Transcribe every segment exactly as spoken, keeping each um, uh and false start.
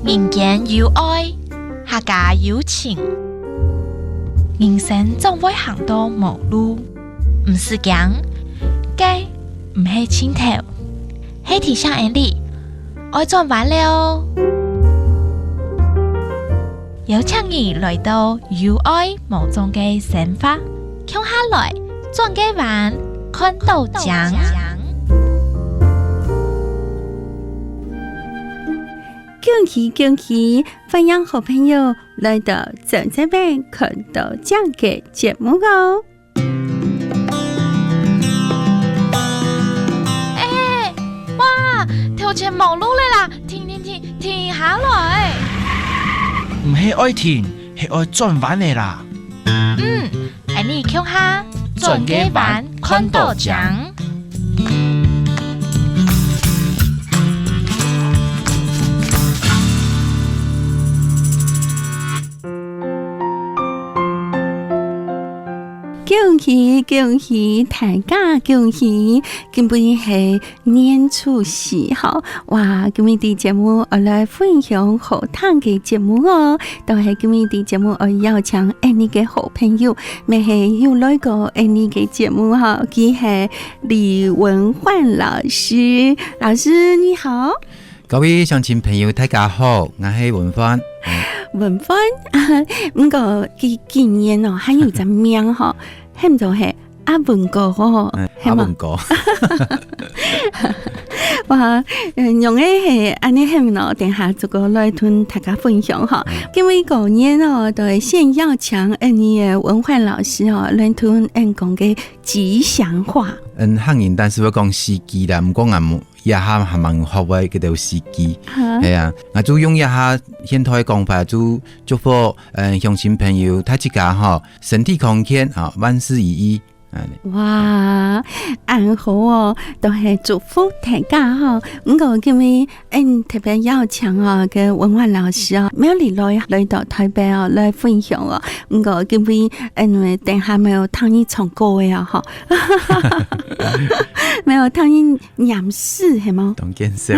人間有愛，客家有情。人生總會行到無路，毋使驚，該毋係盡頭，係提醒𠊎俚愛轉彎了哦。邀請你來到有愛無障个生活，共下來轉个彎，看到靚。 恭喜恭喜，歡迎好朋友來到轉彎看到靚个節目哦！哎，哇，頭前無路了啦！停停停，停下來！毋係愛停，係愛轉彎个啦！嗯， 𠊎俚共下轉个彎看到靚。恭喜恭喜，大家恭喜！今晡日係 年初四吼，哇，今晡日節目愛來分享好聽个節目哦，都係今晡日節目愛邀請𠊎俚个好朋友，乜係有來過𠊎俚个節目吼，佢係李文煥老師。老師你好。各位鄉親朋友，大家好，𠊎係文煥。文煥，毋過佢今年哦，還有隻名吼，喊做係 阿文哥吼，嗯，係無？阿文哥。哇，嗯，用个係恁呢喊喏，等下逐個來同大家分享吼。嗯。今晡日過年哦，就係先邀請𠊎俚个文煥老師哦，來同𠊎俚講个吉祥話。嗯，客人當時會講四句啦，毋過𠊎這下還吂學會該兜四句。哈。係啊，𠊎就用這下現代講法，就祝福，嗯，鄉親朋友大自家吼，身體康健，吼，萬事如意。 哇，恁好哦，都係祝福大家吼。毋過今晡日，嗯，特別邀請哦，个文煥老師哦，苗栗來，來到臺北哦，來分享哦。毋過今晡日，嗯，等下乜愛聽你唱歌个哦，吼。乜愛聽你唸詩，係無？當見笑。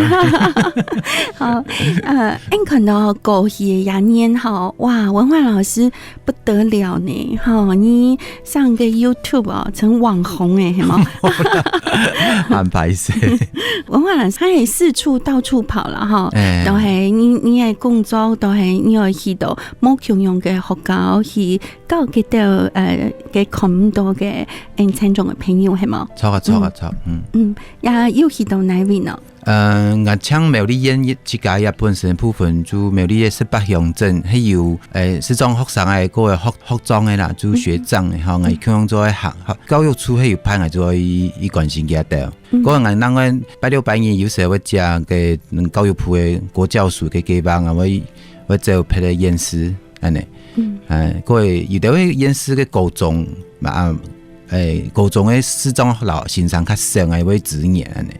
好，呃，嗯，看到過去个一年吼，哇，文煥老師 不得了呢，吼，你上个YouTube哦，成網紅欸，係無？還歹勢。文煥老師，佢係四處到處跑啦，吼，哎。都係你，你个工作，都係你愛去到無共樣个學校去教該兜，呃，个看毋到个，嗯，殘障个朋友，係無？著啊，著啊，嗯。著，嗯。嗯，也有去到哪位呢？ 呃，𠊎請苗栗縣一，自家也本身部分，就苗栗縣十八鄉鎮，係有，呃，視障學生个，个學，學長个啦，就學長个，吼，𠊎共樣做个行，教育處係有派𠊎做去，去關心佢兜。嗯。過𠊎另外拜六拜日有時會接个，嗯，教育部个國教署个計畫，𠊎會，會走別个縣市，恁呢。嗯。哎，過有兜个縣市个高中，嘛，啊，哎，高中个視障老先生較少，𠊎會支援，恁呢。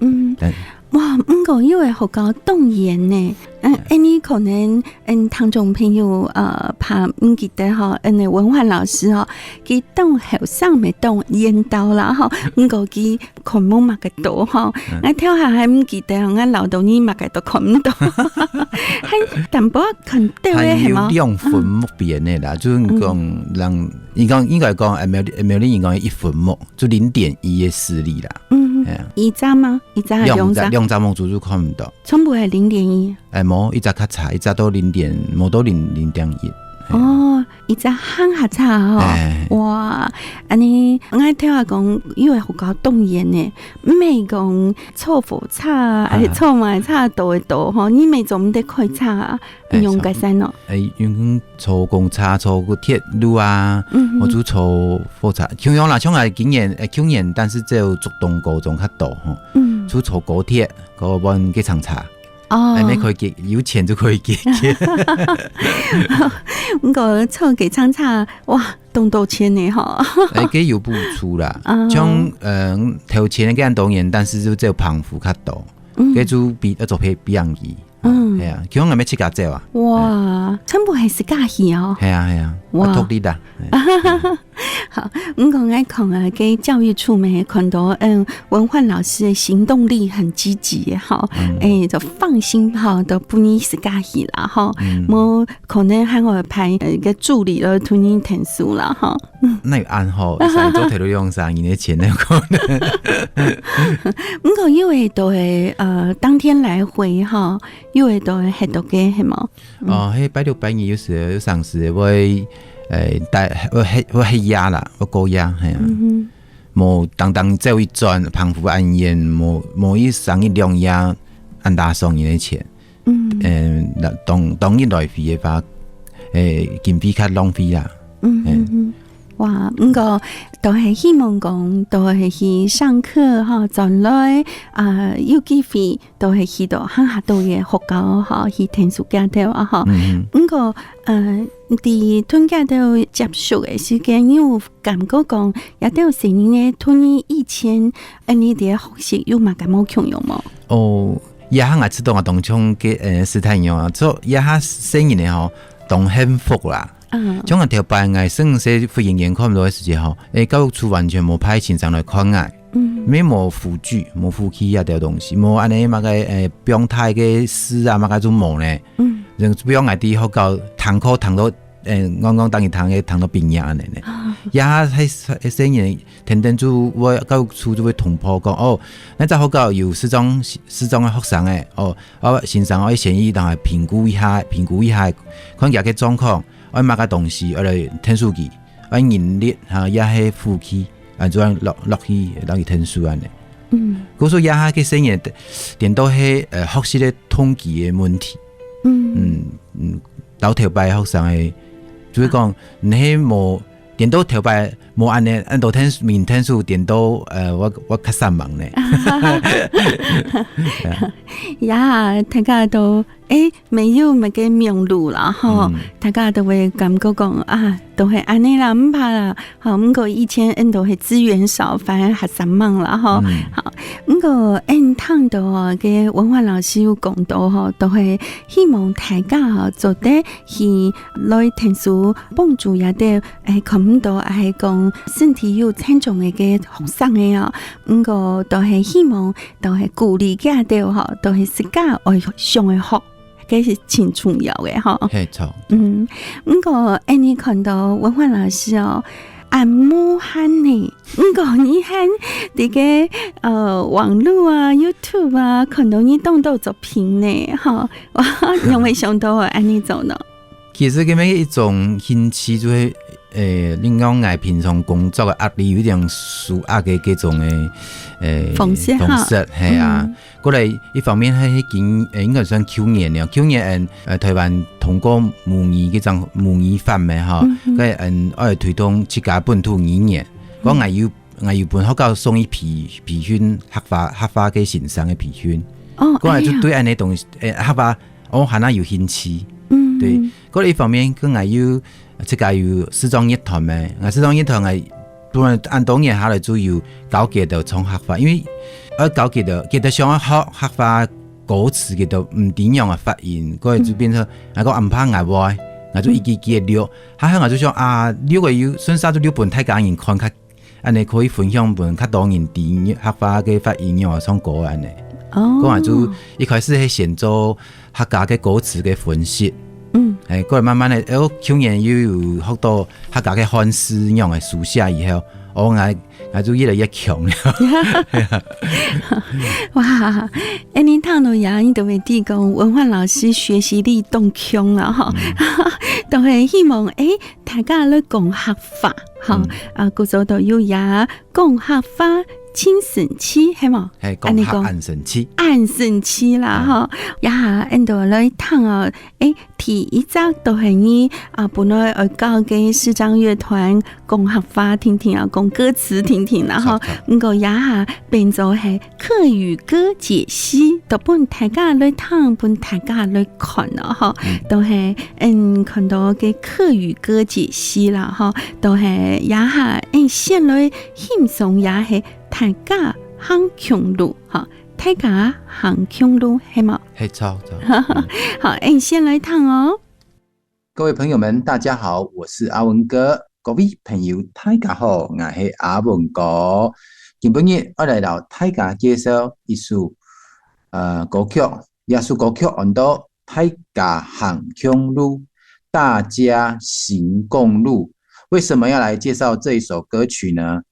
嗯，但哇，毋過有个學校當遠呢。嗯，哎。恁呢可能，嗯，聽眾朋友，呃，怕毋記得吼，嗯，文煥老師吼，佢當後生乜當緣投啦吼，毋過佢看無麼个到吼。嗯。𠊎頭下還毋記得，𠊎老到你麼个都看毋到。還淡薄看到个，還有，係無？兩分目別个啦，嗯。就係講，嗯。人，應該，應該講，哎，苗栗，苗栗人講一分目， 就零點一个視力啦。嗯，哎呀。一隻嗎？一隻還兩隻？兩隻，兩隻目珠就看毋到。全部係零點一？哎，無，一隻較差，一隻到零點，無到零，零點一。哎呀。哦，一隻還較差吼。哎。哇，恁呢，𠊎頭下講，有个學校當遠呢，毋係講坐火車啊，哎。還係坐麼个車到會到吼，你乜做毋得開車啊。 哎，用該山哦。哎，用坐公車、坐个鐵路啊，嗯哼。或者坐火車。共樣啦，像𠊎今年，哎，舊年，但是只有竹東高中較多吼。嗯。就坐高鐵，過換計程車。哦。哎，乜可以解，有錢就可以解決。毋過坐計程車，哇，當多錢呢吼。哎，該有補助啦。啊。像，呃，頭前个恁多年，但是就只有澎湖較多。嗯。該就比，要做比，比較遠。 嗯。係啊，共樣𠊎乜自家走啊。哇，哎。全部係自家去哦。係啊，係啊，哇。啊，獨立啦。哎。好，毋過𠊎看啊，該教育處乜看到，嗯，文煥老師个行動力很積極哈，嗯。欸，就放心哈，就分你自家去啦哈，嗯。無可能還會派，呃，一個助理來同你𢯭手啦哈。嗯。哪有恁好，一儕做頭路用三年个錢，哪有可能？毋過有个就會，呃，當天來回哈，有个就會歇到个，係無？嗯。哦，該拜六拜日有時有常時會，呃，帶，會歇，會歇夜啦，會過夜，係啊。嗯哼。無，當當走一轉，澎湖恁遠，無，無一三日兩夜，恁打爽个錢。嗯。嗯，當，當日來回个話，欸，經費較浪費啦。嗯，嗯，嗯。哇，毋過，都係希望講，都係去上課哈，轉來，啊，有機會，都係去到鄉下肚个學校哈，去𢯭手佢兜啊哈。嗯。毋過，呃，在同佢兜接觸个時間，你有感覺講，這兜細人仔同你以前，恁呢个學習有麼个無共樣無？哦，這下𠊎知道啊，當像个，呃，時代樣啊，做這下細人仔吼，當幸福啦。嗯。像𠊎頭擺𠊎細細忽然間看毋到个時節吼，欸，教育處完全無派先生來看𠊎。嗯。乜無輔具，無輔具啊，這東西，無恁呢麼个，欸，放大个書啊，麼个都無呢。嗯。人放𠊎在學校聽課聽到，欸，戇戇等於聽个，聽到畢業恁呢呢。啊。這下，該，該細人 天天就會，教育處就會通報講，哦，該隻學校有視障，視障个學生欸，哦，啊，先生愛先去，然後評估一下，評估一下，看佢个狀況，愛麼个東西，愛來𢯭手佢，愛人力，哈，也係輔具，啊，就愛落，落去，落去𢯭手恁呢。嗯。故所這下个細人，顛倒係，呃，學習个動機个問題。嗯。嗯，嗯，到頭擺學生个，就係講，啊。你係無 顛倒頭擺無恁呢，恁多𢯭，面𢯭手顛倒，呃，𠊎，𠊎較煞猛呢。呀，大家都，欸，沒有麼个名路啦，吼，嗯。大家都會感覺講，啊，都係恁呢啦，毋怕啦，吼，毋過以前𠊎都係資源少，反而較煞猛啦，吼。嗯。好，毋過𠊎聽到哦，个文煥老師有講到吼，都係希望大家吼，做得 去來𢯭手幫助這兜，欸，看毋到，抑係講身體有殘障个，个學生个哦。毋過都係希望，都係鼓勵佢兜吼，都係自家愛想愛學，這係盡重要个吼。係，著。嗯，毋過，欸，𠊎看到文煥老師哦，恁無閒呢，毋過你還在該，呃，網路啊、YouTube啊，看到你當多作品呢，吼。哇，仰會想到會恁呢做呢？ 其實佢乜一種興趣，就係，呃，你講𠊎平常工作个壓力有點舒壓个這種个，呃，方式哈。方式，係啊。嗯。過來，一方面係，係今，呃，應該算舊年了。舊年，呃，臺灣通過母語這種母語法个吼，嗯，嗯。該，嗯，愛推動自家本土語言。嗯。講𠊎有，𠊎有分學校送去培，培訓客話，客話个先生个培訓。哦，過來就對恁呢東西，哎呀。呃，客話 哦，還較有興趣。嗯。對，過一方面，佢𠊎又自家有視障樂團咩，𠊎視障樂團𠊎本來恁多年下來就有教佢兜唱客話，因為愛教佢兜，佢兜想愛學客話歌詞，佢兜毋知仰仔發音，過就變成，𠊎講毋怕𠊎會，𠊎就一句句仔錄，下下𠊎就想啊，錄个有順續就錄分大家人看較 恁呢可以分享分較多人知客話个發音仰仔唱歌恁呢。哦。過來就一開始係先做客家个歌詞个分析。嗯。哎，過來慢慢个，哦，舊年又有學到客家个漢詩仰仔書寫以後，哦，𠊎，𠊎就越來越強了。哇，哎，恁聽落啊，你都會知講文煥老師學習力當強了哈。嗯。都係希望，哎， 大家來講客話，吼，嗯。啊，故所都有這講客話盡神奇，係無？係，恁呢講。講客恁神奇。恁神奇啦，嗯。吼。這下，𫣆都來聽哦。哎，第一隻都係你，啊，本來愛教个視障樂團講客話聽聽啊，講歌詞聽聽啦，吼。著，著。毋過這下變做係 客語歌解析，都分大家來聽，分大家來看哦，吼。嗯。都係，嗯，看到个客語歌解析啦，吼，都係這下，嗯，先來欣賞這係大家行共路，吼，大家行共路，係無？係，著，著。嗯。好，嗯，先來聽哦。各位朋友们，大家好，我是阿文哥。各位朋友，大家好，𠊎係阿文哥。今晡日𠊎來摎大家介紹一首，呃，歌曲，這首歌曲安到《大家行共路》，大家行共路。為什麼要來介紹這一首歌曲呢？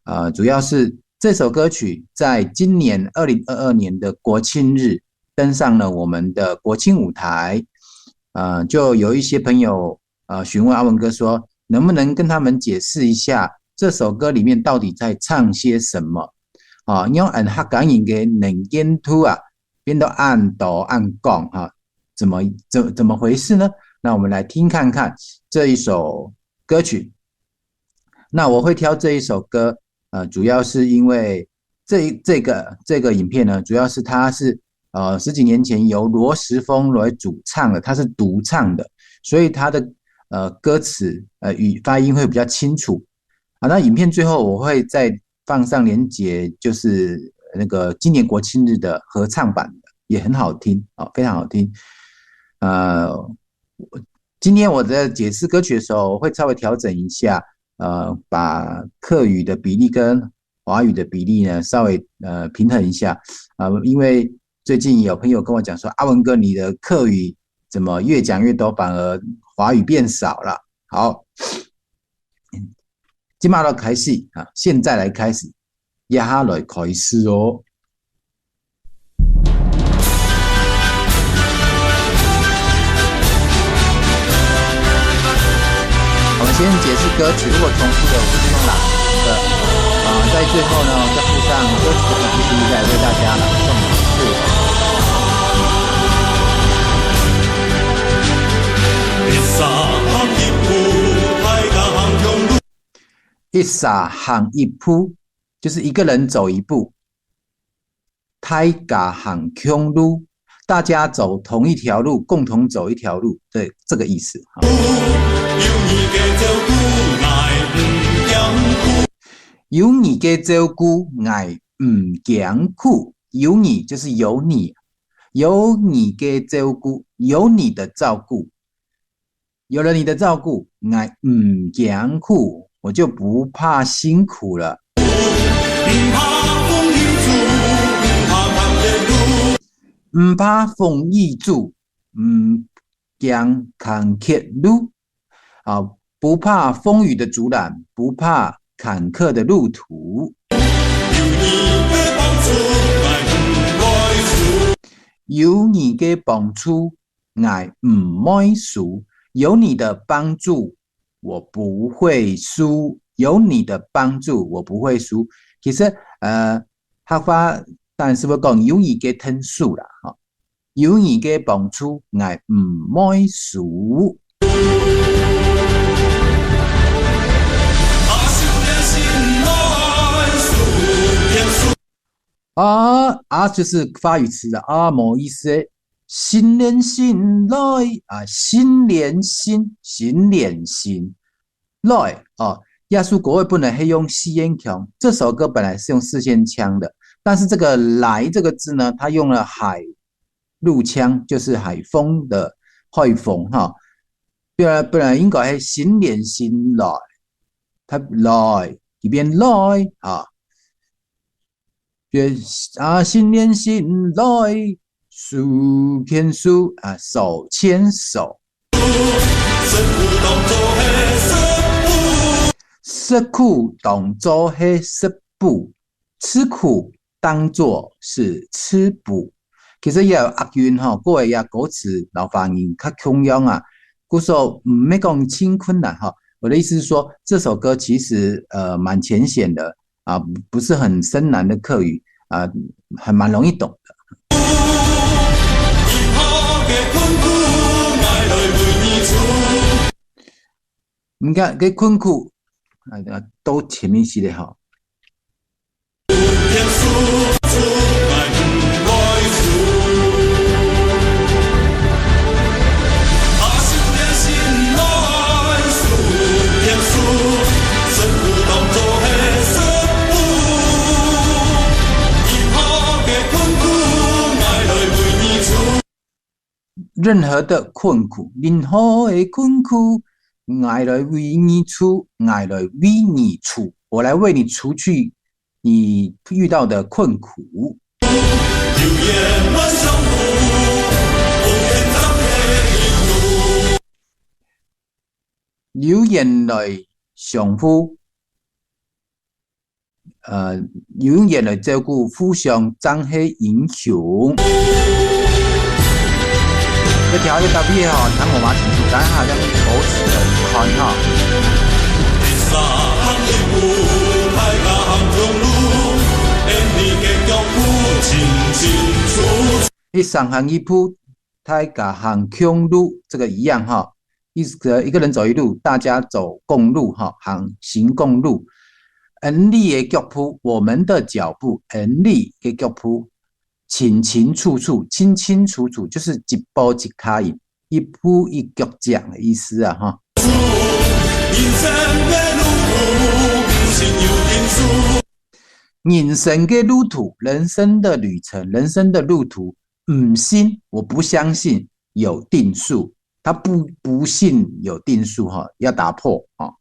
呃，主要是這首歌曲在今年二零二二年的國慶日登上了我們的國慶舞台。呃，就有一些朋友，呃，詢問阿文哥說，能不能跟他們解釋一下這首歌裡面到底在唱些什麼？啊，因為俺客家人的能見度啊，變到恁多恁廣哈，怎麼，怎，怎麼回事呢？那我們來聽看看這一首歌曲。那我會挑這一首歌，呃，主要是因為這一，這個，這個影片呢，主要是它是，呃，十幾年前由罗时丰来主唱的，他是獨唱的，所以他的，呃，歌詞，呃，语，发音会比较清楚。啊，那影片最后我会再放上连结，就是那个今年国庆日的合唱版的，也很好听，哦，非常好听。呃，我，今天我在解释歌曲的时候，我会稍微调整一下，呃，把客语的比例跟华语的比例呢，稍微，呃，平衡一下。呃，因为最近有朋友跟我讲说，阿文哥，你的客语怎么越讲越多，反而华语变少了？好，今嘛就开始啊，现在来开始，这下来开始哦。我们先解释歌曲，如果重复的，我就用朗读的。啊，在最后呢，再附上歌曲的 P P T，再为大家朗诵一次。一儕行一步，就是一个人走一步。大家行共路，大家走同一条路，共同走一条路，对，这个意思。有你个照顾，𠊎毋惊苦。有你就是有你，有你个照顾，有你的照顾。有了你的照顾，𠊎毋惊苦，我就不怕辛苦了。毋怕風雨阻，毋驚坎坷路。啊，不怕風雨的阻拦，不怕坎坷的路途。有你个幫助，𠊎毋會輸。有你的幫助，我不會輸。有你的幫助，我不會輸。其實，呃，客話當然是會講有你个𢯭手啦，吼。有你个幫助，𠊎毋會輸。啊，啊，就是发语词的啊，无意思。心连心来啊，心连心，心连心来啊。这首歌本来是用四縣腔，这首歌本来是用四县腔的，但是这个来这个字呢，它用了海陆腔，就是海风的海风哈。本来，本来应该是心连心来，它来，这边来啊。 啊，心连心来，手牵手啊，手牵手。食苦當做係食補，吃苦當做是吃補。其實也有押韻吼，各位也歌詞老发音較共樣啊，故所毋係講盡困難哈。我的意思是说，这首歌其实呃蛮浅显的，啊，不是很深难的客语啊，还蛮容易懂的。你看，个困苦，啊，都前面写的哈。 任何的困苦，任何的困苦， ，𠊎來為你除，𠊎來為你除，我來為你除去你遇到的困苦。有緣來相扶，呃，有緣來照顧，互相正係英雄。這條一搭一吼，聽無嘛，請大家這樣保持著看吼。一儕行一步，大家行共路，這個一樣哈。一個，一個人走一路，大家走共路哈，行，行共路。恩俚个腳步，我們的腳步，恩俚个腳步，清清楚楚，清清楚楚，就是一步一腳印，一步一腳掌的意思啊哈。人生个路途，人生的旅程，人生的路途，毋信，我不相信有定數。他不，不信有定數哈，要打破哈。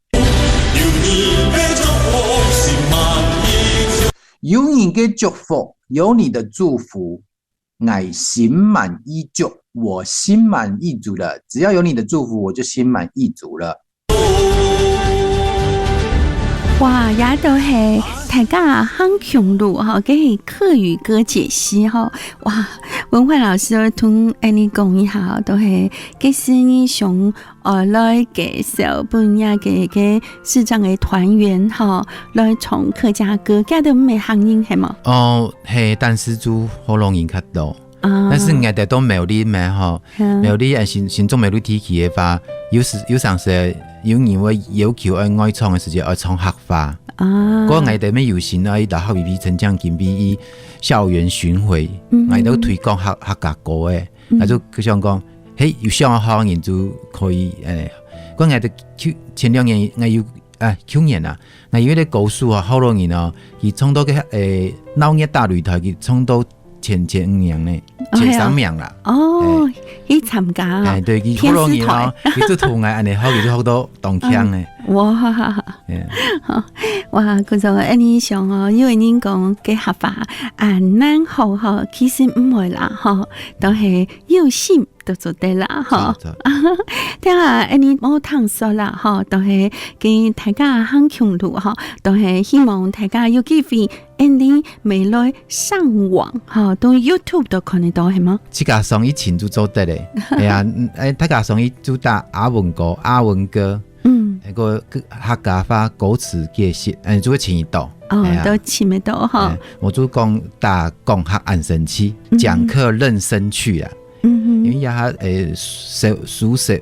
有你个祝福，有你的祝福，𠊎心滿意足，我心滿意足了。只要有你的祝福，我就心滿意足了。哇，這都係大家行共路吼，這係客語歌解析吼。哇，文煥老師同𠊎俚講一下，都係這係你想，呃，來介紹分這个，个視障个團員吼，來唱客家歌，這都毋係客人係無？哦，係，但是就福佬人較多。 啊。但是𠊎兜到苗栗咩吼，嗯。苗栗，呃，新，新竹苗栗地區个話，有時，有常時有人會要求愛外場个時節愛唱客話。啊。毋過𠊎兜乜有心愛摎客委會陳將金委員校園巡迴，嗯。𠊎兜推廣客，客家歌个，嗯。𠊎就想講，嘿，有想好个人就可以，誒，毋過𠊎兜舊，前兩年，𠊎有，啊，舊年啊，𠊎有一個歌手吼，福佬人哦，佢唱到个，誒，鬧熱大擂台，佢唱到 前，前五名呢，哦，前三名啦。係啊。哦，誒。去參加哦，誒，對，佢福佬人哦，電視台。佢就同𠊎恁樣學，佢就學到當強呢。嗯，哇，哈哈哈。誒。好，哇，故所恁樣想哦，有个人講，該客話恁難學吼，其實毋會啦，吼，都係有心就做得啦，吼。著，著。聽下，恁樣無通說啦，吼，都係跟大家行共路，吼，都係希望大家有機會 恁樣乜來上網，吼，到YouTube都看得到，係無？自家上去尋就做得咧。係啊，嗯，誒，大家上去就打阿文哥，阿文哥，嗯。該個客家話歌詞解析，誒，就會尋得到。哦，係啊。都尋得到，吼。誒，𠊎就講打講客恁生趣，嗯。講客恁生趣啊。 嗯哼。因為這下，誒，抒，抒，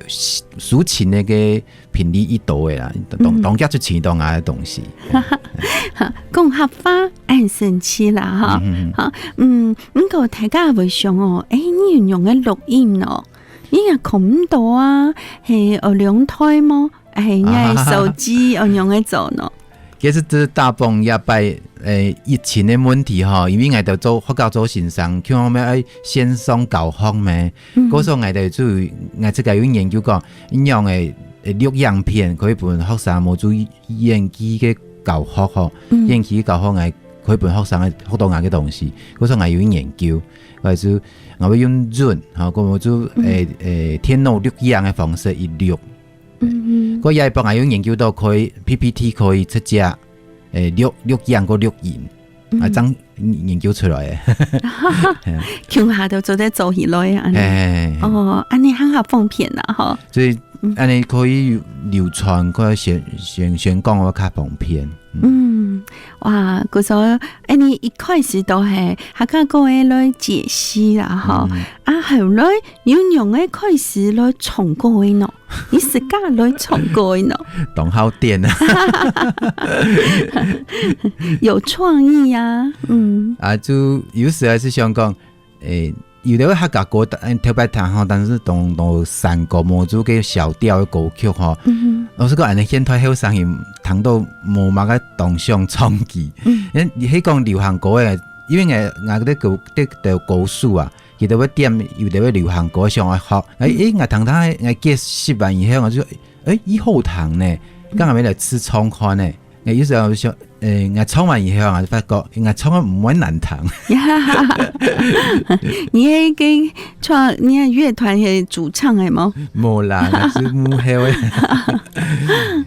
抒情个該个頻率已多个啦，當，嗯。當遽就尋到𠊎个東西。講客話恁生趣啦，吼。嗯哼哼。好，嗯，毋過大家會想哦，誒，你仰般个錄音哦？你也看毋到啊，係，有兩台無？ 哎，𠊎个手機愛仰般做呢？其實這大部分這擺，誒，疫情个問題吼，因為𠊎兜做，學校做先生，就講愛線上教學咩。嗯。故所𠊎兜就，𠊎自家有研究講，仰般个，誒，錄影片可以分學生無做遠距个教學吼，嗯。遠距教學𠊎可以分學生个學到𠊎个東西。故所𠊎有研究，𠊎就，𠊎會用Zoom，吼，故所就，嗯。誒，誒，電腦錄影个方式一錄。 嗯哼。過也幫𠊎有研究到可以，P P T可以直接，誒，錄，錄影過錄音，嗯。啊，正研究出來个。係啊。共下都做得做起來啊，恁樣。嘿，嘿，嘿，嘿。哦，恁樣還較方便啦，吼。所以，嗯。恁樣可以流傳，可以宣，宣，宣講會較方便。嗯。嗯，哇，故所，恁樣一開始都係客家歌个來解析啦，吼。嗯。啊，後來又仰般開始來唱歌个呢？ 你自家來唱歌个呢？當好點啊。有創意啊，嗯。啊，就有時還係想講，誒，有兜客家歌，但，誒，頭擺聽吼，但是當，當山歌，無就个小調个歌曲吼。嗯哼。老實講，恁樣現代後生人聽到無麼个當想唱佢。嗯。因為你係講流行歌个，因為𠊎，𠊎个歌，个，个歌手啊， 佢兜會點，有兜會流行歌想愛學。哎，嗯。哎，𠊎聽聽，𠊎解析完以後，𠊎就，誒，異好聽呢，嗯。該𠊎乜來試唱看呢。誒，有時候想，誒，𠊎唱完以後，𠊎就發覺，𠊎唱个毋會難聽。你係該唱，你係樂團个主唱个無？無啦，𠊎係幕後个。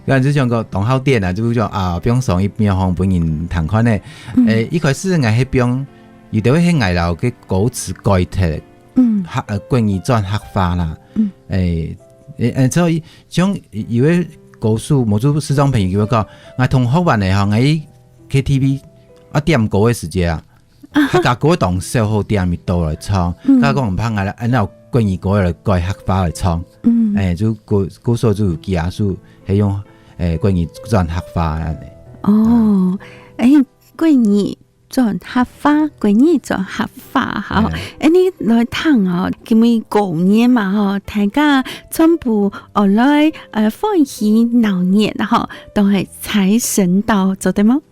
𠊎就想講，當好聽啊，就想啊，放上一遍吼，分人聽看呢。嗯。誒，一開始𠊎係放，有兜係𠊎摎个歌詞改忒，嗯。客，呃，國語轉客話啦。嗯。誒，誒，誒，所以像有个歌手，無就視障朋友佢會講，𠊎同學玩个吼，𠊎去K T V啊點歌个時節啊，客家歌當少好點，佢倒來唱。嗯。佢講毋怕，𠊎來，𠊎拿國語歌來改客話來唱。嗯。誒，就歌，歌手就有幾下首，係用，誒，國語轉客話恁呢。哦，誒，國語轉客話，國語轉客話，好。誒。誒，你來聽哦，今晡日過年嘛吼，大家全部，哦，來，呃，歡喜鬧熱吼，都係財神到，做得無？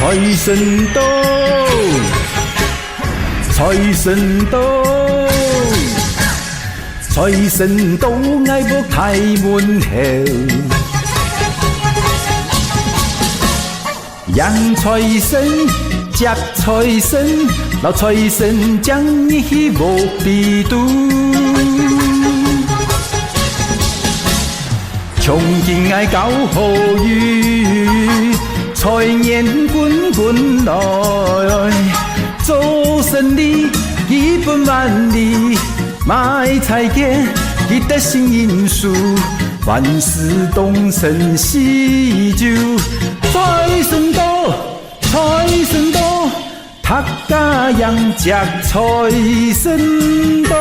財神到，財神到，財神到，𠊎屋大門口。 迎財神，接財神，摎財神請你去屋背肚。從今𠊎交好運，財源滾滾來，做生理基本萬利。 買彩券，佢得幸運數，萬事當成喜就。財神到，財神到，大家迎接財神到。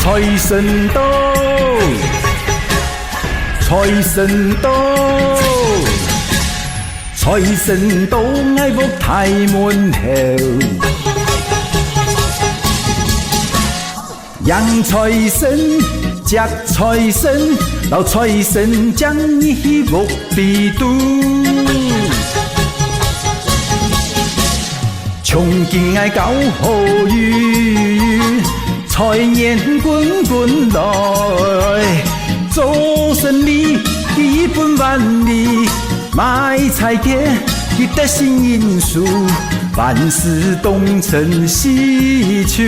財神到，財神到，財神到，𠊎屋大門口。 迎財神，接財神，摎財神請你去屋背肚。從今𠊎交好運，財源滾滾來，做生理基本萬利。 買彩券，佢得幸運數，萬事當成喜就。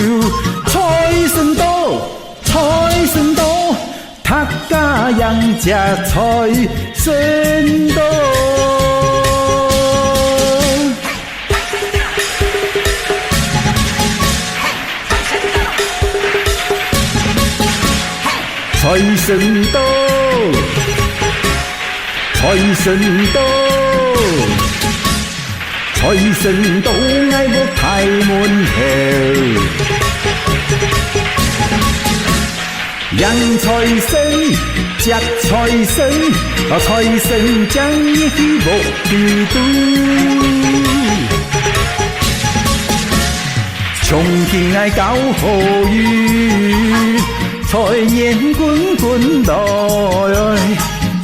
財神到，財神到，大家迎接財神到。 財神到，財神到，財神到，𠊎屋大門口。迎財神，接財神，摎財神請你去屋背肚。 從今𠊎交好運，財源滾滾來，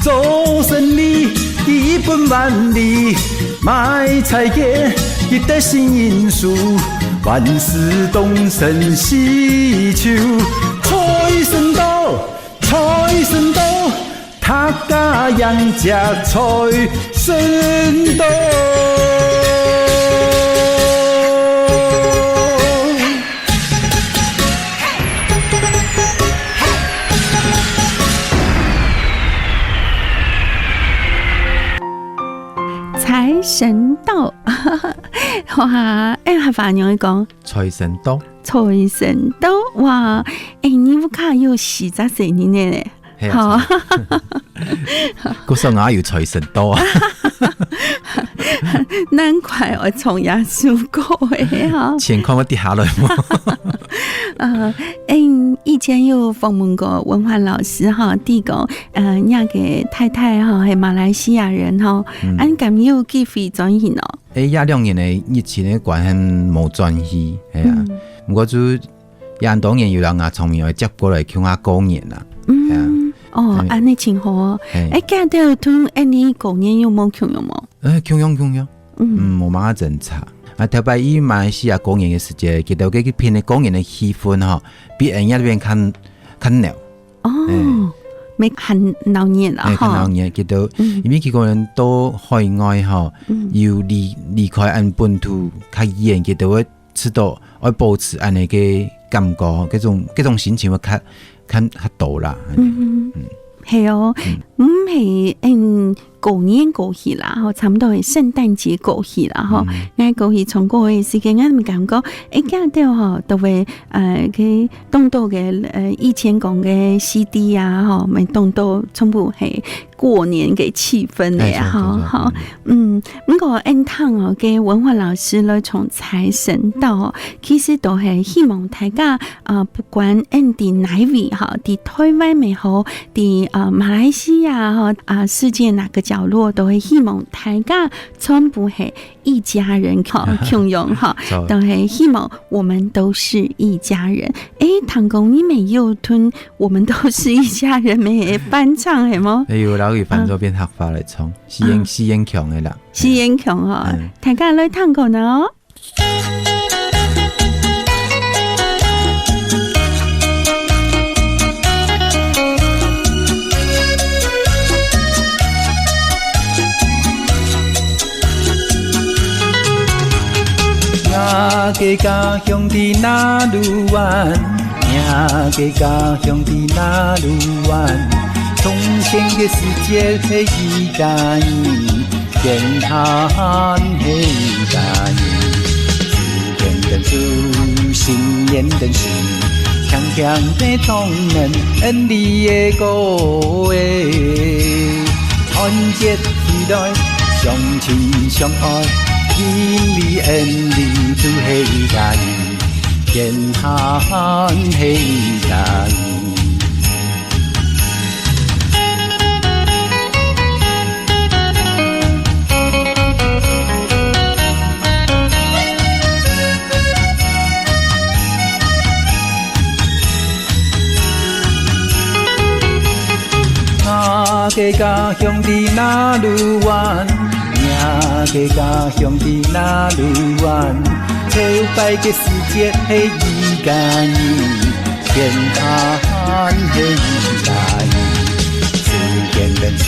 做生理基本萬利，買彩券佢得幸運數，萬事當成喜就。財神到，財神到， 大家迎接財神到。財神到，哇，哎，客話仰會講？財神到。財神到，哇，哎，你屋下有四隻細人仔呢。 係啊，好。故所𠊎有財神到啊。難怪愛唱這首歌个哈。錢看會跌下來無？呃，嗯，以前有訪問過文煥老師哈，佢講，呃，若个太太哈，係馬來西亞人哈，嗯。恁敢有機會轉去哦？誒，這兩年个疫情个關係無轉去，係啊。嗯。毋過就也恁多年有人啊，從美國接過來，共下過年啊。嗯，哦，恁呢真好哦。係。欸，該兜同恁呢過年有無共樣無？呃，共樣，共樣。嗯。嗯，無麼个爭差。啊，頭擺去馬來西亞過年个時節，佢兜該片个過年个氣氛吼，比恩這片較，較鬧。哦，欸。乜還鬧熱啊，欸，較鬧熱，吼。佢兜，嗯。因為佢可能到海外吼，嗯。有離，離開恩本土較遠，佢兜會試著愛保持恁呢个感覺，該種，該種心情會較，較，較多啦。嗯。嗯。係哦，嗯。毋係，嗯，過年過去啦，吼，差毋多係聖誕節過去啦，吼。嗯。𠊎過去唱歌个時間，𠊎毋感覺，欸，該兜吼，都會，呃，該當多个，呃，以前講个C D啊，吼，乜當多全部係過年个氣氛个啊，欸，著，著，著，吼，吼。嗯。嗯，毋過恩聽哦，該文煥老師來唱財神到哦，其實都係希望大家，啊，不管恩在哪位，吼，在台灣乜好，在，啊，馬來西亞，吼，啊，世界哪個角落，都係希望大家全部係一家人，吼，共樣，吼，著。都係希望我們都是一家人。欸，聽講你乜有同我們都是一家人乜係翻唱，係無？欸，有，然後有翻做變客話來唱，四縣，啊。四縣腔个啦。四縣腔吼，嗯。大家來聽看啊哦。 我个家鄉在哪路灣？我个家鄉在哪路灣？從前个時節係一家人，現下還係一家人。 天天煮，新年燈時，輕輕地唱等恩俚个歌仔。團結起來，相親相愛，因為恩俚都係一家人，天下還係一家人。 我个家鄉在哪路灣？我个家鄉在哪路灣？頭擺个時節係一家人， 現下還係一家人，新年燈時，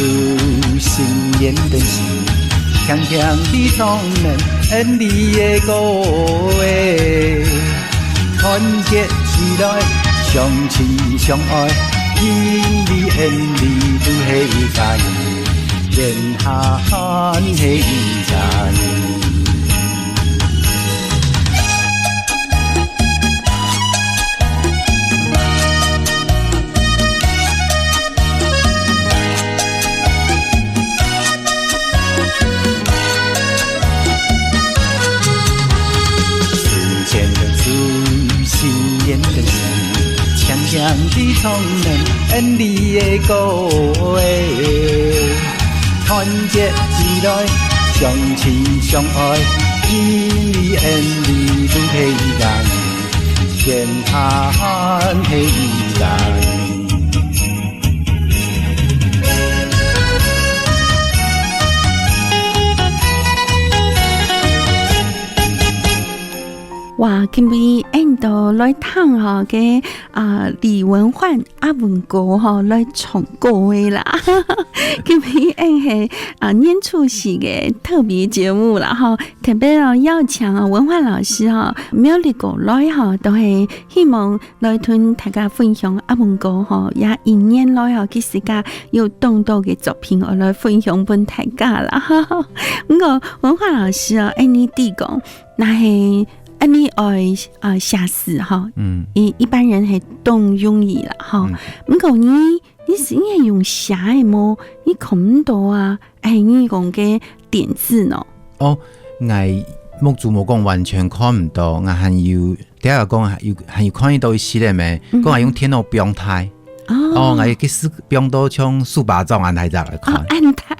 新年燈時，輕輕地唱等恩俚个歌仔。團結起來，相親相愛，因為恩俚都係一家人，現下還係一家人。 新年燈時，新年燈時，輕輕地唱等恩俚个歌仔。團結起來，相親相愛，因為恩俚都係一家人，天下還係一家人。 哇，今晡日𫣆兜來聽吼，該，啊，李文煥阿文哥吼，來唱歌个啦。今晡日𫣆係，啊，年初四个特別節目啦吼，特別哦邀請哦文煥老師吼，苗栗過來吼，都係希望 來同大家分享阿文哥吼，這一年來吼，佢自家有當多个作品愛來分享分大家啦。毋過文煥老師哦，恁呢知講，若係恁呢愛，啊，寫詩吼，嗯。一，一般人係當容易啦吼。嗯。毋過你，你係，你係用寫个無？你看毋到啊，抑係你講个點字呢？哦，𠊎目珠無講完全看毋到，𠊎還有 等下講還有，還有看得到一息仔咩？嗯哼。講還用電腦放大。哦。哦，𠊎个字放到像手巴掌恁大隻來看。哦，恁大。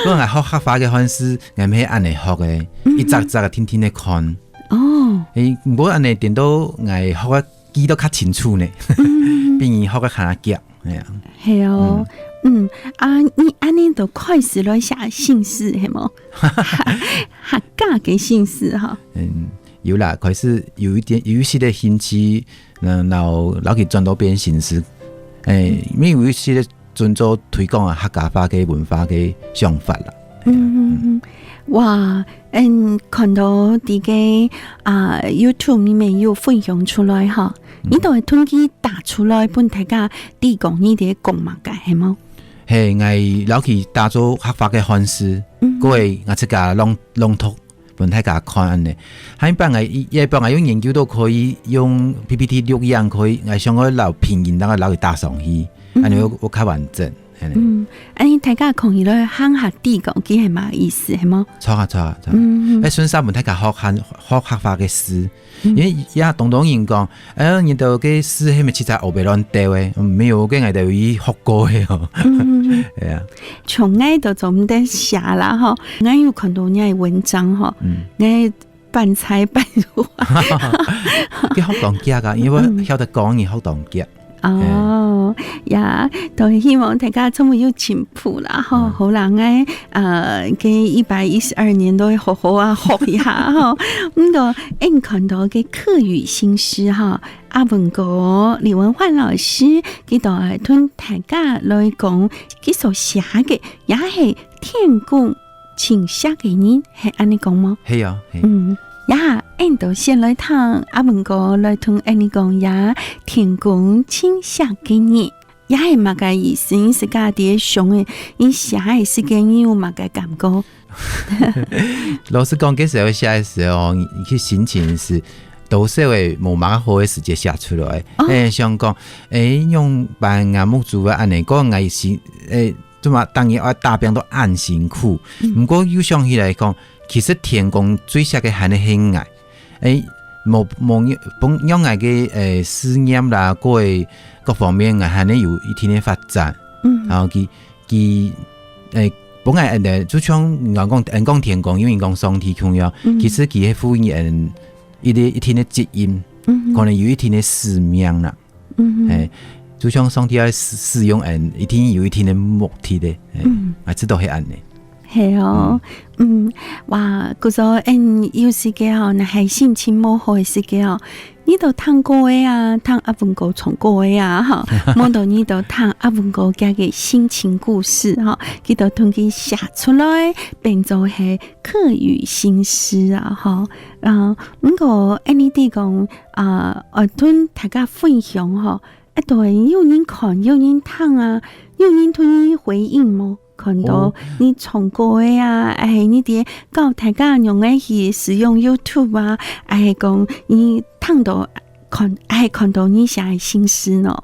講𠊎學客話个漢字，𠊎乜係恁呢學个，嗯哼。一隻隻个定定个看。哦。哦。誒，毋過恁呢顛倒𠊎學个記得較清楚呢，嗯。比你學个較遽，係啊。係哦，嗯。嗯，啊，你恁呢就開始來寫新詩，係無？客家个新詩吼。嗯，有啦，開始有一點，有一些个興趣，嗯，然後摎佢轉到變新詩。誒，因為有一些个 尊重推廣啊客家話个文化个想法啦。嗯，嗯，嗯。哇，嗯，看到這个，啊，YouTube裡面有分享出來吼，嗯。你都會同佢打出來，分大家知講你在講麼个，係無？係，𠊎摎佢打做客話个漢詩，嗯。過後𠊎自家朗，朗讀 分大家看恁呢。下一擺𠊎，下一擺𠊎有研究到可以用P P T錄影，可以，𠊎想愛摎拼音當然摎佢打上去，嗯。恁呢會，會較完整。係呢。嗯，恁呢大家看起來還較知講，佢係麼个意思，係無？著啊，著啊，著啊。嗯，嗯。誒，順續分大家學漢，學客話个詩。 嗯。因為也當多人講，哎呀，你兜个詩係毋係實在烏白亂鬥个？嗯，無，該𠊎兜有去學過个哦。嗯。係啊。像𠊎都做毋得寫啦吼，𠊎有看到你个文章吼，嗯。𠊎半猜半說。佢學當遽啊，因為嗯。曉得講，你學當遽。 哦，呀，都希望大家總會有進步啦，吼，嗯。好啦，𠊎，呃，該一百一十二年都會好好啊，學一下，吼。毋過，𠊎看到个客語新詩，吼，阿文哥，李文煥老師，佢都會同大家來講，佢所寫个，也係天公 親惜个人，係恁呢講無？係啊，係。嗯，呀，𠊎兜先來聽阿文哥來同𠊎兜講呀，天公親惜个人，也係麼个意思？你自家在想个，你寫个時間，你有麼个感覺？老實講，該時候寫个時候，你，你个心情係多少會無麼个好个時節寫出來。哦。誒，想講，誒，仰般𠊎目珠會恁呢，講𠊎是，誒， 做麼逐日愛打拚到恁辛苦。嗯。毋過又想起來講，其實天公最惜个還係𠊎。誒，無，無，分，讓𠊎个，誒，事業啦，各个，各方面，𠊎還係有一定个發展。嗯。然後佢，佢，誒，分𠊎，誒，就像人講，人講天公，有人講上帝共樣，嗯。其實佢係賦予人一个，一定个責任，嗯。可能有一定个使命啦。 嗯。誒，就像上帝愛使，使用𠊎，一定有一定个目的个，誒，嗯。啊，這都係恁呢。係哦，嗯。嗯，哇，故所，嗯，有時節吼，若係心情無好个時節吼，你都聽歌仔啊，聽阿文哥唱歌仔啊，吼，無就你都聽阿文哥厥个心情故事，吼，佢都同佢寫出來，變做係客語新詩啊，吼。啊，毋過，恁呢知講， 啊，愛同大家分享吼，啊，對，有人看，有人聽啊，有人同你回應無？看到哦。你唱歌仔啊，還係你在教大家仰仔去使用YouTube啊，還係講你聽到，看，還係看到你寫个新詩呢？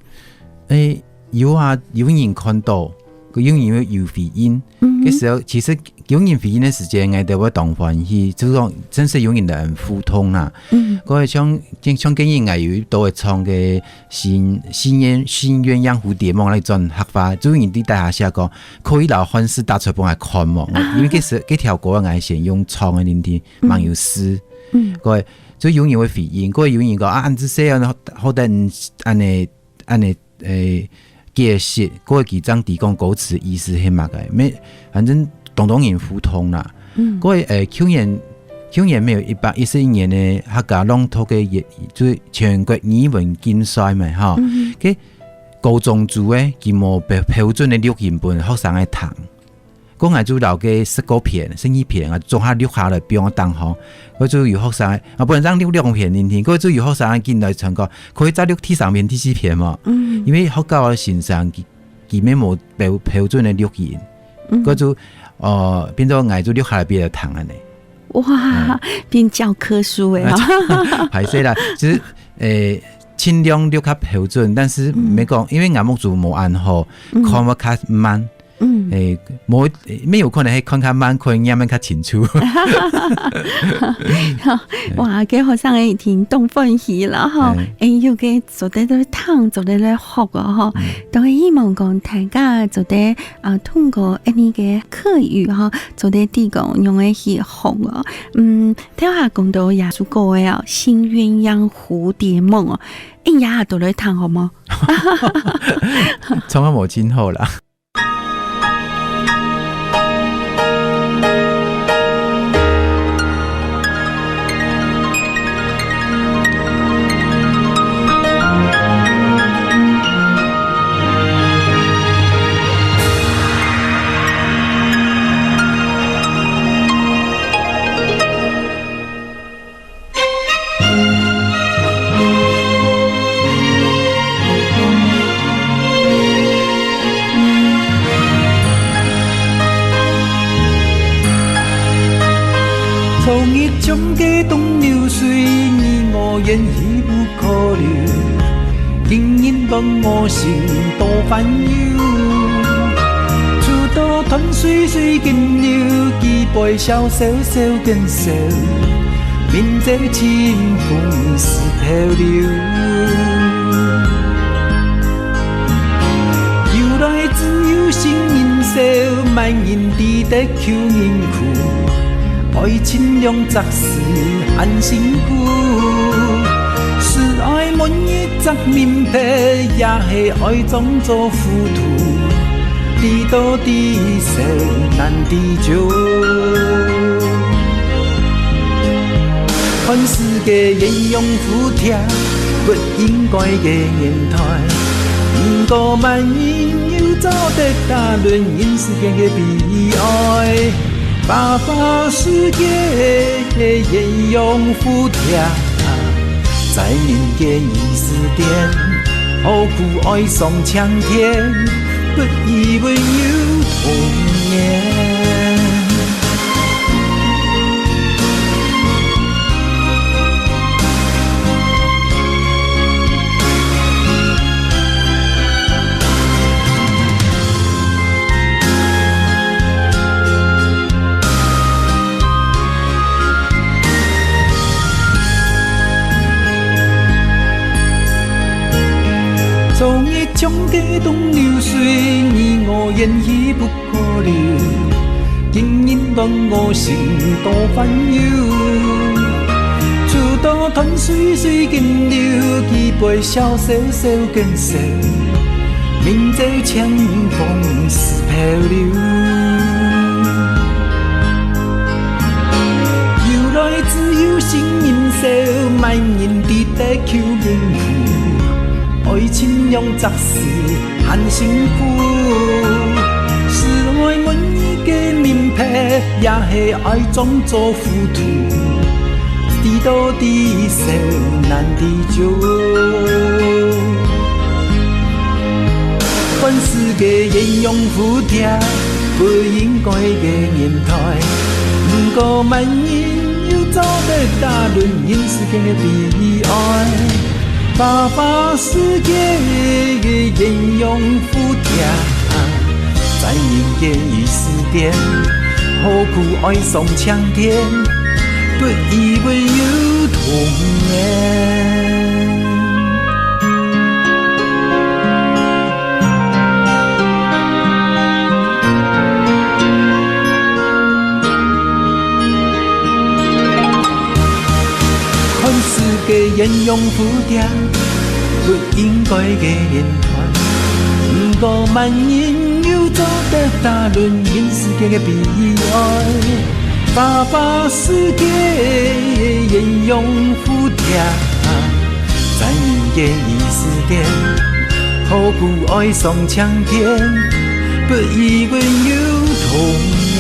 誒，有啊，有人看到，有人有，有回應。嗯哼。該時候，其實 有人回應个時節，𠊎兜會當歡喜，就係講真實有人來互動啦。嗯。該像，像，像今日𠊎有一首會唱个新，新鴛，新鴛鴦蝴蝶夢來轉客話，就有人在底下寫講，可以摎漢字打出來分𠊎看無？啊。因為該時，該條歌𠊎先用唱个，恁呢，嗯。吂有字。嗯。該，就有人會回應，該有人講，啊，恁仔細啊，好，好得恁呢，恁呢， 誒，解釋，該佢正知講歌詞意思係麼个，乜，反正當多人互動啦。嗯。該，誒，舊年，舊年乜有一百一十一年个客家朗讀个也，就係全國語文競賽嘛，吼。嗯。該高中組个，佢無標，標準个錄音分學生仔聽。 該𠊎就摎該十過篇、十二篇啊，總下錄下來放當好。該就有學生，啊，本來正錄兩篇定定，該就有學生緊來傳講，可以再錄第三篇、第四篇無？嗯。因為學校个先生佢，佢乜無標，標準个錄音，嗯。該就，呃，變做𠊎就錄下來分佢聽恁呢。哇，嗯。變教科書誒，啊，吼。歹勢啦，就係，誒，盡量錄較標準，但是嗯。無講，因為𠊎目珠無恁好，嗯。看會較慢。嗯。欸，無，無有可能係看較慢，可能念得較清楚。哇，該學生仔一定當歡喜了吼。欸。欸，有个做得來聽，做得來學哦吼。嗯。都係希望講大家做得，啊，通過恁呢个客語吼，做得知講仰仔去學哦。嗯，頭下講到這首歌仔哦，《新鴛鴦蝴蝶夢》哦，欸，這下都來聽好無？唱啊無真好啦。 昨日沖个東流水，你我緣已無可留。今日換我心多煩憂。 渡到斷水水更流，舉杯瀟瀟愁更愁，明朝清風似飄流。由來只有新人愁，麼人知得舊人苦。 愛情兩隻字還辛苦，是愛問一隻明白，也係愛裝作糊塗，知多知少難知足。看世界鴛鴦蝴蝶，不應該个年代，毋過麼人又做得打論人世間个悲哀。 花花世界个鴛鴦蝴蝶，在人間已是癲，何苦愛上青天，不以為有童年。 昨日沖个東流水，你我緣已無可留。今日換我心多煩憂，渡到斷水水更流，舉杯瀟瀟愁更愁，明朝清風似飄流。 由來只有新人愁，麼人知得舊人苦。愛情兩隻字還辛苦，是愛問一個明白，也係愛裝作糊塗，知多知少難知足。 看世界鴛鴦蝴蝶，不應該个年代，毋過麼人又做得打論人世間个悲哀。花花世界个鴛鴦蝴蝶，在人間已是癲，何苦愛上青天，不以為有童年。 看世界鴛鴦蝴蝶，不應該个年代，毋過麼人又做得打論人世間个悲哀。花花世界个鴛鴦蝴蝶， 在人間已是癲，何苦愛上青天，不以為有童年。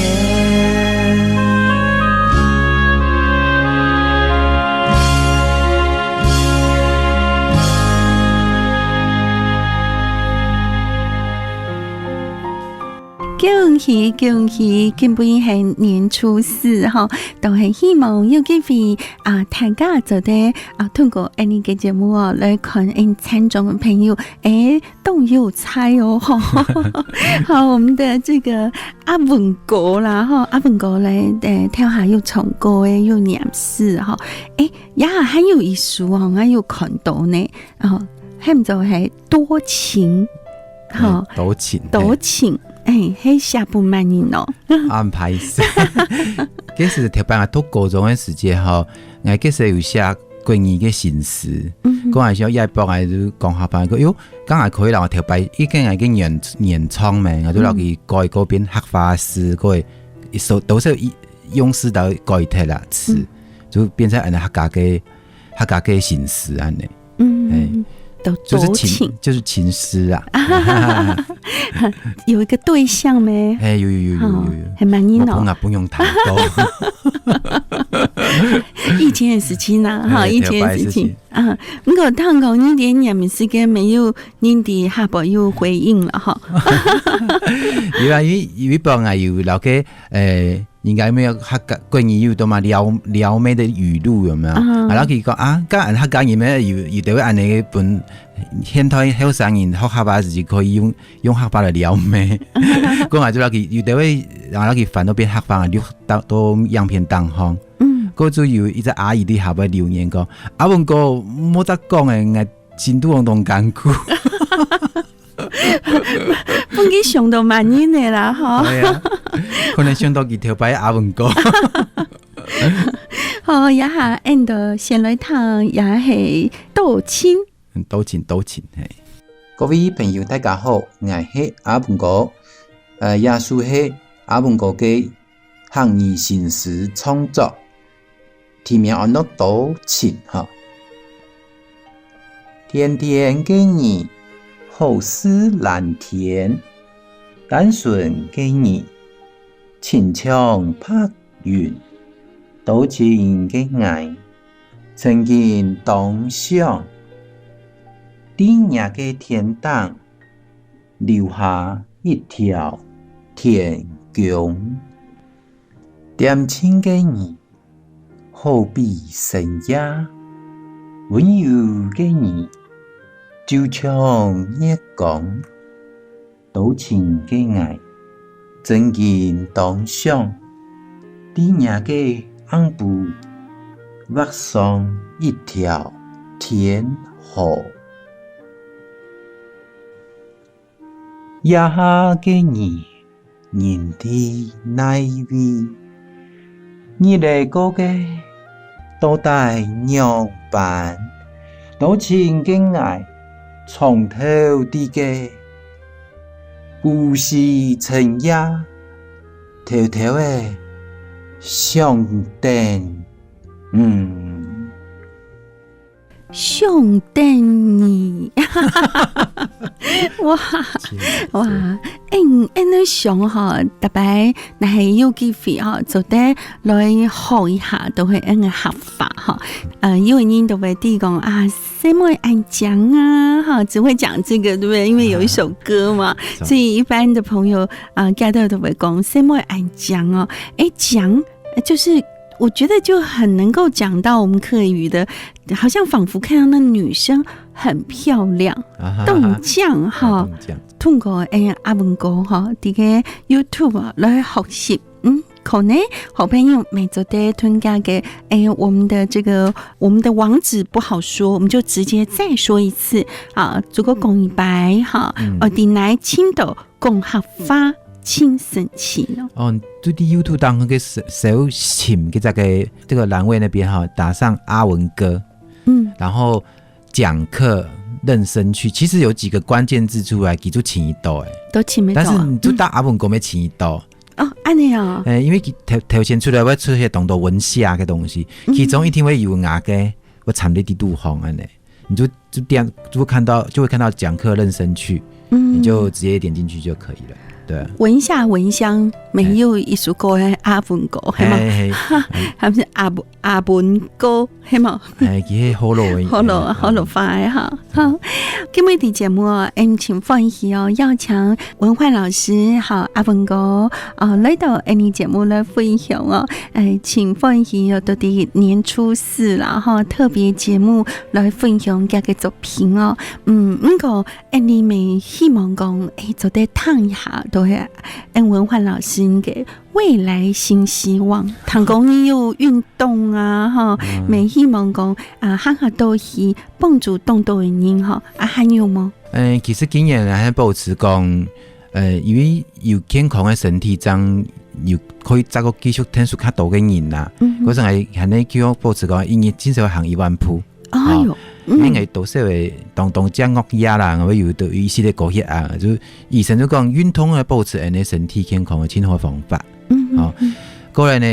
九五喜恭喜，今晡日係年初四吼，都係希望有機會啊，大家做得啊，通過𫣆俚个節目哦，來看𫣆聽眾朋友，誒，都有才哦吼。好，我們的這個阿文哥啦吼，阿文哥來，誒，頭下有唱歌誒，有唸詩吼，誒，也還有一首哦，𠊎有看到呢，哦，喊做係多情，吼，多情，多情，誒，係寫分麼人哦？安排是。其實頭擺啊，讀高中个時節吼，𠊎其實有寫國語个新詩，講還想一般來就講客話，講喲，剛好可以讓我頭擺，一個𠊎个原原創咩，我就落去改改變客話詩，改一首都是一用詩來改忒啦詞，就變成俺客家个客家个新詩安呢。嗯，都就是多情情，就是情诗啊。有一個對象咩？哎，有有有有有有，還蠻硬哦。我碰啊不用谈到。以前的事情啦，哈，哎以前的事情頭擺的事情啊。不過聽講你連念時間沒有，你的下擺有回應了哈。有啊，有有一幫啊有老个，呃，應該沒有客家國語有多嘛撩撩妹的語錄有沒有？啊啊，然後佢講啊，剛俺客家人咩有有得會安呢本現代後生人學客話時可以用用客話來撩妹，講啊就落去有得會，然後佢翻到變客話，就到到影片當中。嗯，過就有一隻阿姨在下邊留言講：「阿文哥，莫再講誒，𠊎進度往當艱苦。」分佢想到蠻人的啦，哈。哎呀，可能想到佢頭擺阿文哥。好，這下俺就先來聽，也係多情。嗯，多情多情，嘿。各位朋友，大家好，𠊎係阿文哥。呃，這首係阿文哥个客語新詩創作，題名安到多情哈。甜甜个你，好似藍天；單純个你，親像白雲。多情个𠊎，曾經當想，在若个天頂留下一條天弓。恬靜个你，好比深夜；溫柔个你，就像月光。多情个𠊎，曾經當想，在若个暗晡，畫上一條天河。 這下个你，人在哪位？日仔過个到底仰般？多情个𠊎，長透知个，孤栖深夜，偷偷仔想等你。 想等你。哇哇，恁恁个想哈，大家若係有機會哈，做得來學一下，都會恁个客話哈。呃，有个人都會提講啊，細妹恁靚啊，哈，只會講這個，對不對？因為有一首歌嘛，所以一般的朋友啊，看到都會講細妹恁靚哦，誒，靚就是我覺得就很能夠講到我們客語的，好像仿佛看到那女生很漂亮，啊哈哈當靚哈。當靚。通過誒阿文哥哈，這個YouTube啊來學習，嗯，可能好朋友乜做得聽个，誒，我們的這個我們的網址不好說，我們就直接再說一次啊，做個講一擺哈，哦，在哪尋到講客話，真神奇哦。哦，就在YouTube當中个搜搜尋个這個這個欄位那邊哈，打上阿文哥，嗯，然後講客認生趣，其實有幾個關鍵字出來，佢就尋得到誒。都尋得到啊。但是你就打阿文哥乜尋得到，哦，恁呢哦，誒，因為佢頭頭先出來會出現當多文字个東西，其中一定會有𠊎个，我參與在肚項恁呢，你就就點就會看到就會看到講客認生趣，嗯你就直接點進去就可以了。對。文夏文香，乜有一首歌，阿文哥，係無？係，係，係。還係阿文，阿文哥，係無？係，佢係河洛个。河洛，嗯。河洛話个哈。好，今日个節目哦，嗯，盡歡喜哦，邀請文煥老師，好，阿文哥，哦，來到𫣆俚節目來分享哦，呃，盡歡喜哦，到底年初四啦，哈，特別節目來分享佢个作品哦。嗯，毋過 𫣆俚乜希望講，誒，做得聽一下，都係，嗯，文煥老師个未來新希望。聽講你有運動啊，吼，嗯。乜希望講，啊，行下都去幫助當多个人，吼，啊，還有無？誒，其實今年還保持講，呃，因為有健康个身體，正有可以再過繼續𢯭手較多个人啦。嗯哼。我想還，還能繼續保持講，一日至少行一萬步。 哎喲，哦，嗯。因為多少个當，當食藥仔啦，𠊎有得有一息个高血壓，就醫生就講運動來保持𫣆个身體健康个盡好个方法。嗯，哦，嗯。過來呢，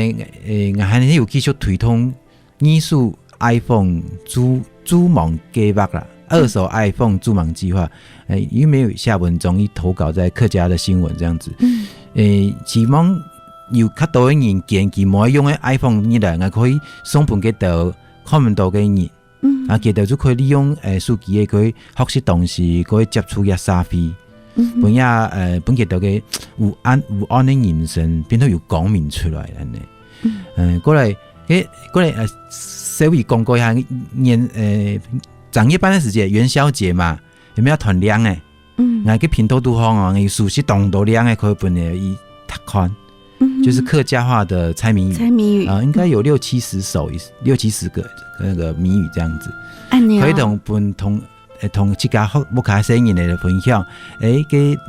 誒，𠊎還有繼續推動二手iPhone助，助盲計畫啦，二手iPhone助盲計畫，誒，因為有寫文章去投稿在客家的新聞這樣子。嗯。誒，希望有較多个人捐佢無愛用个iPhone入來，𠊎可以送分佢兜看毋到个人。 嗯。啊，佢兜就可以利用，呃，手機个可以學習東西，可以接觸這社會。嗯哼。分這，呃，分佢兜个有恁，有恁个人生，變到有光明出來恁呢。嗯。呃，過來，誒，過來，呃，稍微講過一下，年，呃，正月半个時節，元宵節嘛，有無愛揣令仔？ 嗯。𠊎个頻道肚項哦，𠊎有收集當多令仔可以分你去讀看，嗯哼。就是客家話的猜謎語。猜謎語。啊，應該有六七十首，六七十個那個謎語這樣子。恁呢哦。可以同分同，呃，同自家學，屋下細人仔分享。誒，个，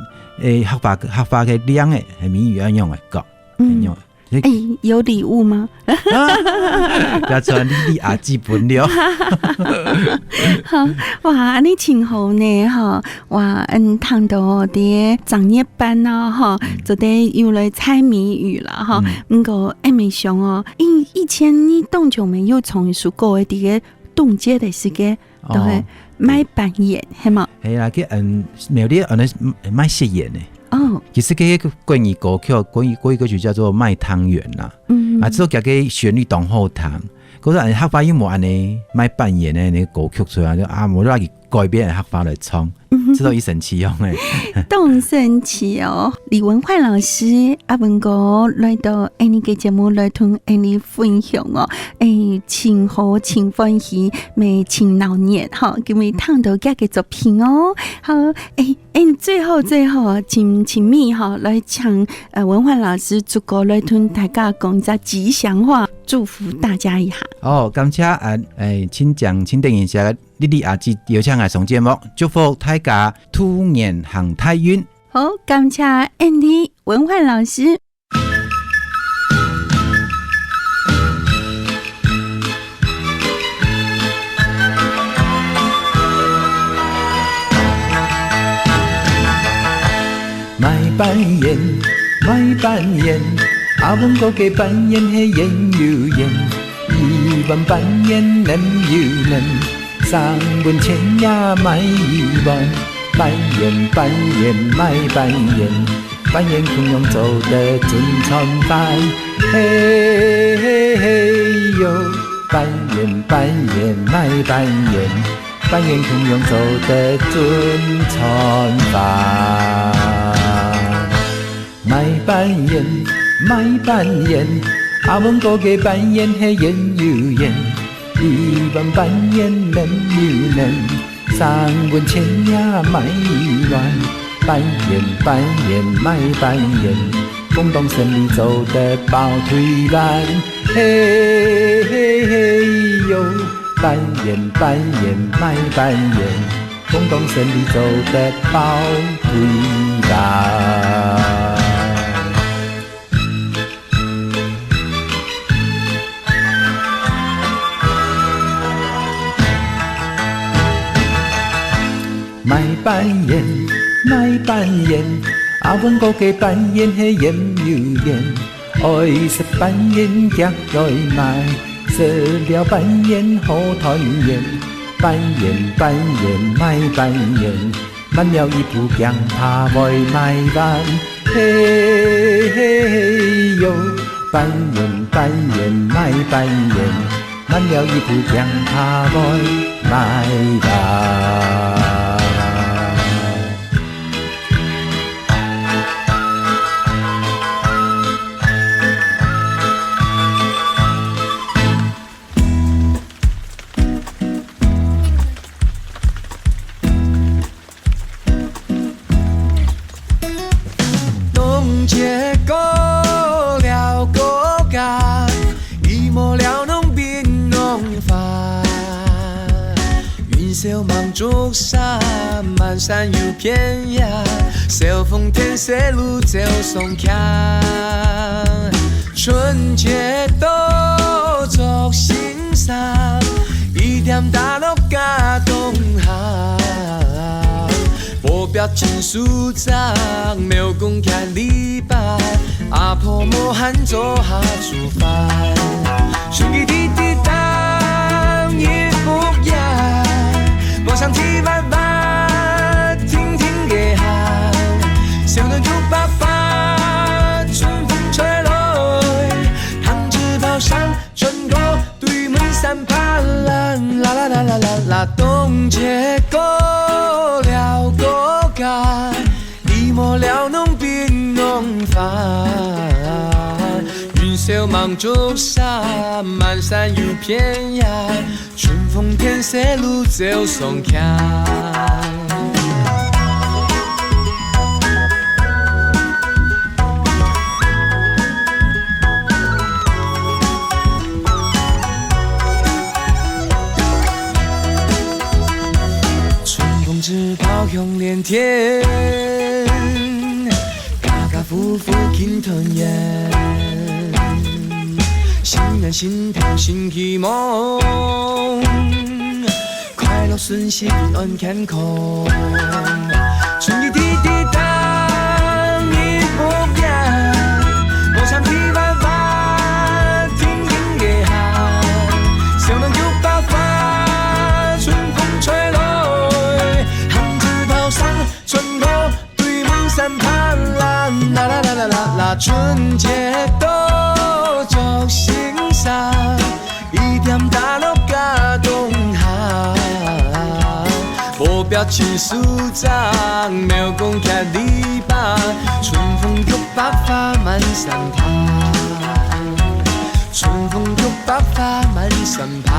誒，客話，客話个令仔，係謎語愛仰般講？嗯。愛仰般 誒，有禮物嗎？啊，愛傳你，你阿姊分了。好，哇，恁呢盡好呢，吼。哇，嗯，聽到哦，在正月半哦，吼，嗯。做得又來猜謎語了，吼。嗯。毋過，誒，毋想哦，以，以前你當久無有唱一首歌个，在該 中秋个時節，都係哦，賣粄圓，係無？係啦，佢，嗯，苗栗恁呢賣食圓个。哦。其實這個國語歌曲，國語，國語歌曲叫做賣湯圓啦。嗯。啊，只有佢个旋律當好聽。可是客話又無恁呢賣粄圓个那個歌曲出來，就啊，無就愛改編客話來唱。 嗯哼。知道一神奇用誒。當神奇哦！李文煥老師，阿文哥來到𫣆俚个節目來同𫣆俚分享哦。誒，盡好，盡歡喜，乜盡鬧熱吼，今日聽到佢个作品哦。好，誒，誒，最後，最後，盡，盡尾吼，來請，呃，文煥老師逐個來同大家講一隻吉祥話，祝福大家一下。哦，感謝，呃，誒，親像，親等一下 麗麗阿姊邀請𠊎上節目，祝福大家兔年行大運。好，感謝𫣆俚文煥老師。賣粄圓，賣粄圓，阿文哥个粄圓係圓又圓，一碗粄圓嫩又嫩。 三文錢也買一碗，粄圓，粄圓，賣粄圓，粄圓共樣做得準餐飯。嘿，嘿，嘿喲，粄圓，粄圓，賣粄圓，粄圓共樣做得準餐飯。 賣粄圓，賣粄圓，阿文哥个粄圓係圓又圓，一碗粄圓嫩又嫩，三文錢也買一碗。粄圓，粄圓，賣粄圓，公當生理做得包堆飯。嘿，嘿，嘿喲，粄圓，粄圓，賣粄圓， 公當生理做得包堆飯。賣粄圓，賣粄圓，阿文哥个粄圓係圓又圓，愛食粄圓遽來買，食了粄圓好團圓。粄圓，粄圓，賣粄圓，慢了一步，驚怕會埋怨。嘿嘿嘿喲，半圓半圓，買半圓。慢了一步，驚怕會埋怨。 冬節過了，過甲，一無了農民農飯。雲霄望竹山，滿山又遍野，小風天細路走上街。春節到著新衫，一點打落家當行。 無壁盡舒暢，廟公徛籬笆，阿婆無閒做下煮飯。春雨滴滴打一屋簷，無衫地滑滑，定定个行。小囡逐白髮，春風吹來，行至包廂， 穿過對門山爬欄，啦啦啦啦啦啦，冬節過了過甲，一無了農民農飯。雲霄望竹山，滿山又遍野，春風天細路走上街。 春風紙炮響連天，家家戶戶慶團圓。新年新頭新希望，快樂順序平安健康。春雨滴滴打一屋簷，無衫地滑滑，定定个行。小囡逐白髮，春風吹來，行至包廂，穿過對門山爬欄，啦啦啦啦啦啦，春節到著新衫，一點打落家當行。無壁盡舒暢，廟公徛籬笆，春風逐白髮滿山爬。春風逐白髮滿山爬。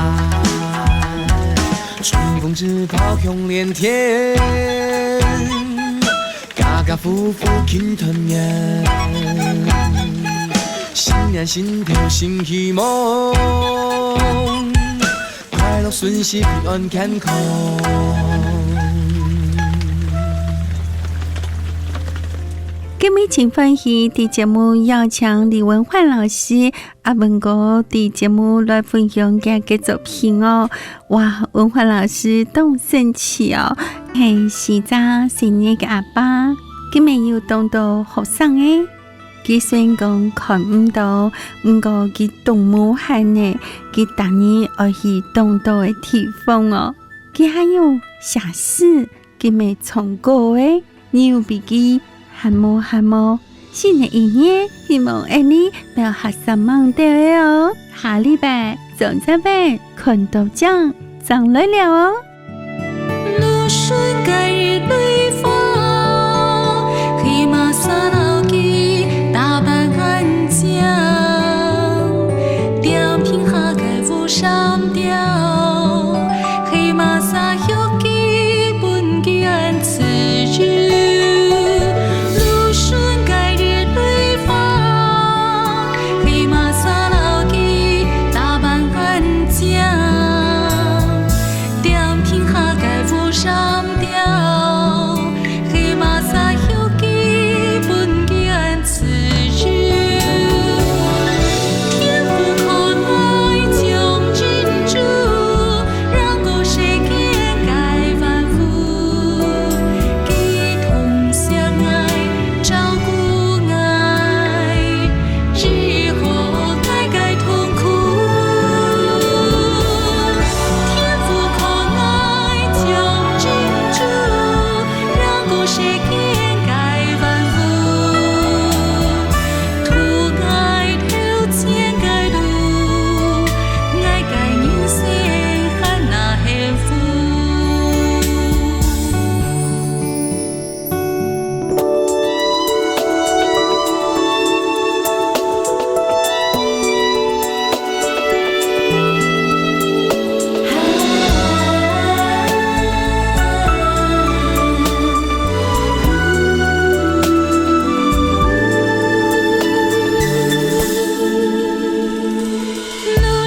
春風紙炮響連天，家家戶戶慶團圓。新年新頭新希望，快樂順序平安健康。今晡日真歡喜，在節目邀請李文煥老師 阿文哥在節目來分享佢个作品哦。哇，文煥老師當神奇哦，係四隻細人个阿爸，佢乜有當多學生仔。佢雖然講看毋到，毋過佢當無閒呢，佢逐日愛去當多个地方哦。佢還有寫詩， 佢乜唱歌仔，你有比佢還無閒無？新个一年，希望𠊎俚無客舍吂忒个哦。下禮拜，張澤文看著靚，正來尞哦。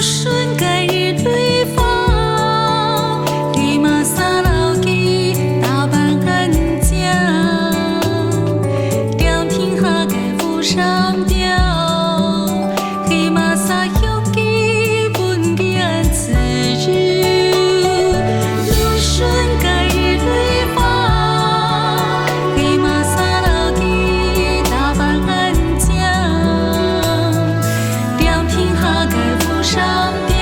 順該一蕊花，係麼儕摎佢打扮恁靚？點天下个烏衫條，係麼儕畜佢分佢恁自由？路順該一蕊花，係麼儕摎佢打扮恁靚？ 點天下个烏衫條，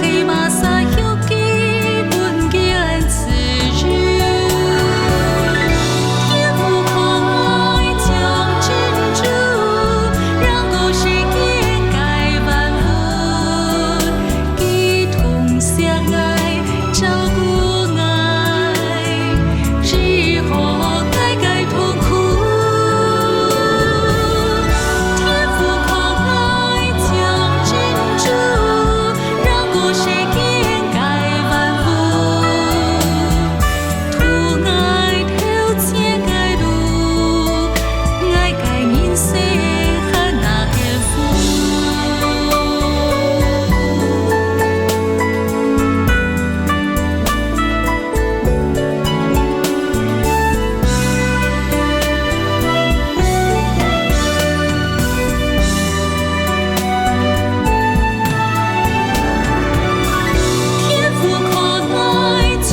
係麼儕畜佢分佢恁自由？天父可愛像珍珠，讓過世間个萬物，佢疼惜𠊎，照顧𠊎。 治好𠊎个痛苦。天父可愛像珍珠，讓過世間个萬物，渡𠊎頭前个路，𠊎个人生還那幸福。 天父可愛像